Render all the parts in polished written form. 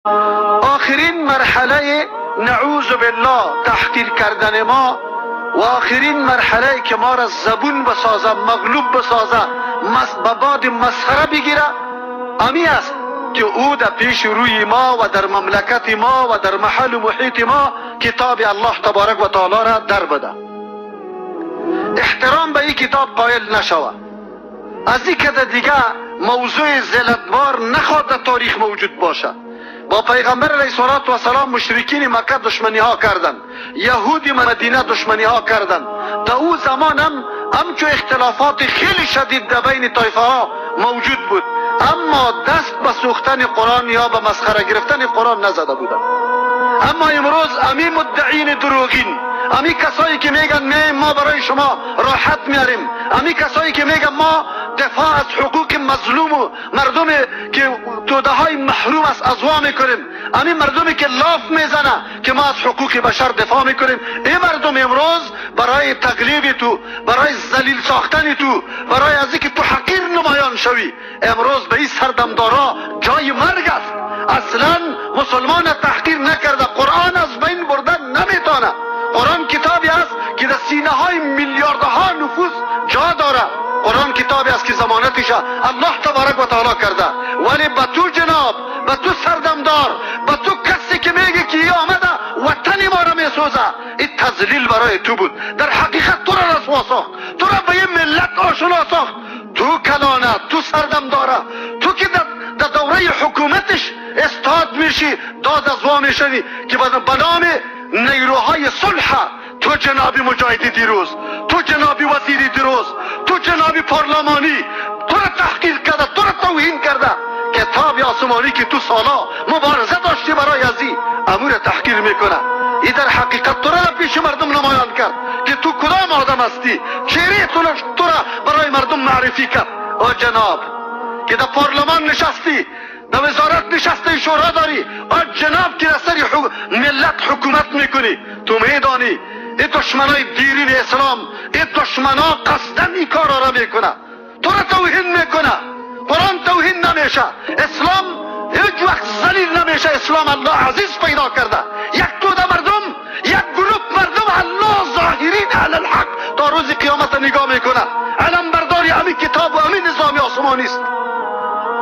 آخرین مرحله نعوذ بالله تحقیر کردن ما و آخرین مرحله که ما را زبون بسازه، مغلوب بسازه، به باد مسخره بگیره، امی است که او در پیش روی ما و در مملکت ما و در محل و محیط ما کتاب الله تبارک و تعالی را در بده. احترام به این کتاب قائل نشوه. از این که دیگه موضوع ذلتبار نخواد در تاریخ موجود باشه. با پیغمبر علیه الصلاة والسلام مشرکین مکه دشمنی ها کردن، یهود مدینه دشمنی ها کردن. در او زمان هم همچو اختلافات خیلی شدید در بین طایفه ها موجود بود، اما دست به سوختن قرآن یا به مسخره گرفتن قرآن نزده بودن. اما امروز امی مدعین دروغین، امی کسایی که میگن ما برای شما راحت میاریم، امی کسایی که میگن ما دفاع از حقوق مظلوم و مردم که توده های محروم است ازوا میکنیم، امی مردمی که لاف میزنه که ما از حقوق بشر دفاع میکنیم، این مردم امروز برای تقلیب تو، برای ذلیل ساختن تو، برای از اینکه تو حقیر نمایان شوی، امروز به این سردمدارا جای مرگ است. اصلا مسلمان تحقیر نکرده، قرآن از بین بردن نمیتونه. قرآن کتابی است که در سینه های میلیاردها نفوس جا داره. قرآن کتابی است که ضمانتش الله تبارک و تعالی کرده. ولی به تو جناب، به تو سردمدار، به تو کسی که میگه که آمده وطن ما را میسوزه، این تذلیل برای تو بود. در حقیقت تو را رسوا ساخت، تو را به این ملت آشنا ساخت. تو کلانه، تو سردمداره، تو که در دوره حکومتش استاد میشی، داد از وا میشوی که به نام نیروهای صلح، تو جناب مجاهدی دیروز، تو جناب وزیری دیروز، تو جناب پارلمانی، تو را تحقیر کرده، تو را توهین کرده. کتاب آسمانی که تو سالا مبارزه داشتی برای ازی، امور تحقیر میکنه. ای در حقیقت تو را پیش مردم نمایان کرد که تو کدام آدم هستی، چهره تو را برای مردم معرفی کرد. او جناب که در پارلمان نشستی، در وزارت نشسته، شورا داری، آ جناب که در سر ملت حکومت میکنی، تو میدانی این دشمنای دیرین اسلام، این دشمنا قصدا این کارا را میکنه، تو را توهین میکنه. قرآن توهین نمیشه، اسلام هیچ وقت ذلیل نمیشه. اسلام الله عزیز پیدا کرده. یک توده مردم، یک گروه مردم الله ظاهرین علی الحق تا روز قیامت نگاه میکنه. علم برداری همین کتاب و همین نظام آسمانی است.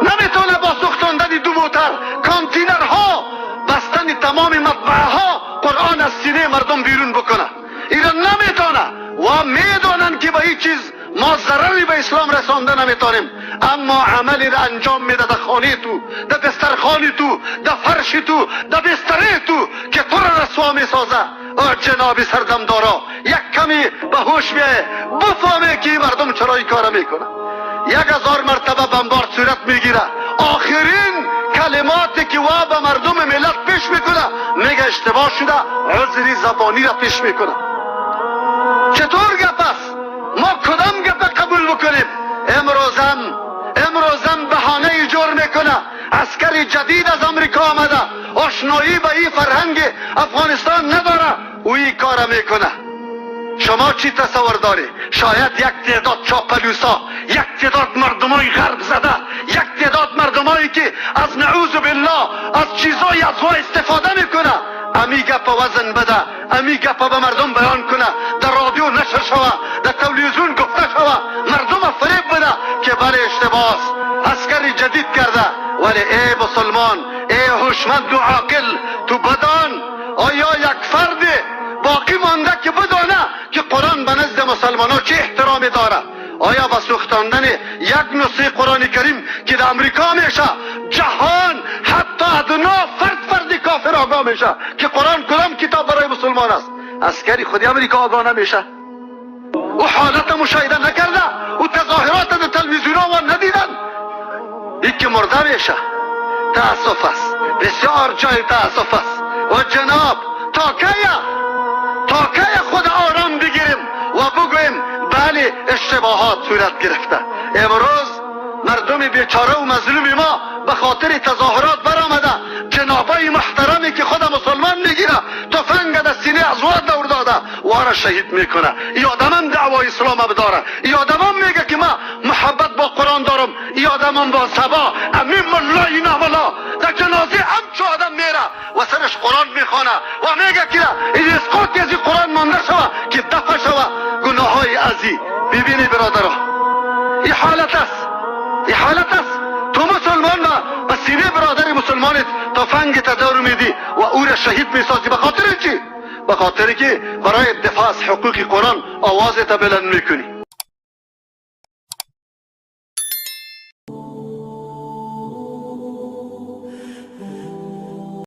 نمیتونه با سوختاندن دو موتر، کانتینرها، بستن تمام مطبعه ها قرآن از سینه مردم بیرون بکنه. ایران نمیتونه و میدانن که با این چیز ما ضرری به اسلام رسانده نمیتونیم، اما عملی را انجام میده در خانه تو، در دسترخوان تو، در فرش تو، در بستره تو که تو را رسوا میسازه. آ جناب سردمدارا، یک کمی به هوش بیایه، بفهمه که این مردم چرا این کار میکنه. 1000 مرتبه بمبار صورت میگیره. آخرین کلماتی که وا به مردم ملت پیش میکنه، میگه اشتباه شده، عذری زبانی را پیش میکنه. چطور گپ است؟ ما کدام گپ قبول بکنیم؟ امروزم بهانه جور میکنه. عسکر جدید از امریکا آمده، آشنایی به این فرهنگ افغانستان نداره، او این کار میکنه. شما چی تصور داری؟ شاید یک تعداد چاپلوسا، یک تعداد مردمای غرب زده، یک تعداد مردمایی که از نعوذ بالله از چیزای از استفاده میکنه، امی گپ وزن بده، امی گپ به مردم بیان کنه، در رادیو نشر شوه، در تلویزیون گفته شوه، مردم فریب بده که بله اشتباه است، عسکر جدید کرده. ولی ای مسلمان، ای هوشمند و عاقل، تو بدان آیا یک فرد باقی مانده که بدانه که قرآن به نزد مسلمان ها چه احترامی داره؟ آیا با سوختاندن یک نسخه قرآن کریم که در امریکا میشه، جهان حتی ادنا فرد فرد کافر آگاه میشه که قرآن کدام کتاب برای مسلمان است؟ عسکری خودی امریکا آگاه نمیشه؟ او حالت مشاهده نکرده، او تظاهرات در تلویزیون ها ندیدن، این که مرده میشه. تاسف است، بسیار جای تاسف است. و جناب تا کی خود آرام بگیریم و بگوییم بله اشتباهات صورت گرفته؟ امروز مردم بیچاره و مظلوم ما به خاطر تظاهرات برآمده، جنابای محترمی که خود مسلمان میگیره تفنگ در سینه از وا دور داده وارا شهید میکنه. ای آدمم دعوای اسلام بداره، ای آدمم میگه که ما محبت با قرآن دارم، ای آدمم با سبا امین ملای ناملا در جنازه همچو آدم و میگه که این اسقاط از قرآن مانده شوه که دفع شوه گناه های ازی. ببینی برادرها، این حالت است، این حالت است. تو مسلمان ما به سینه برادر مسلمانت تفنگ تدار میدی و او را شهید میسازی. به خاطر چی؟ به خاطر که برای دفاع از حقوق قرآن آواز بلند میکنی.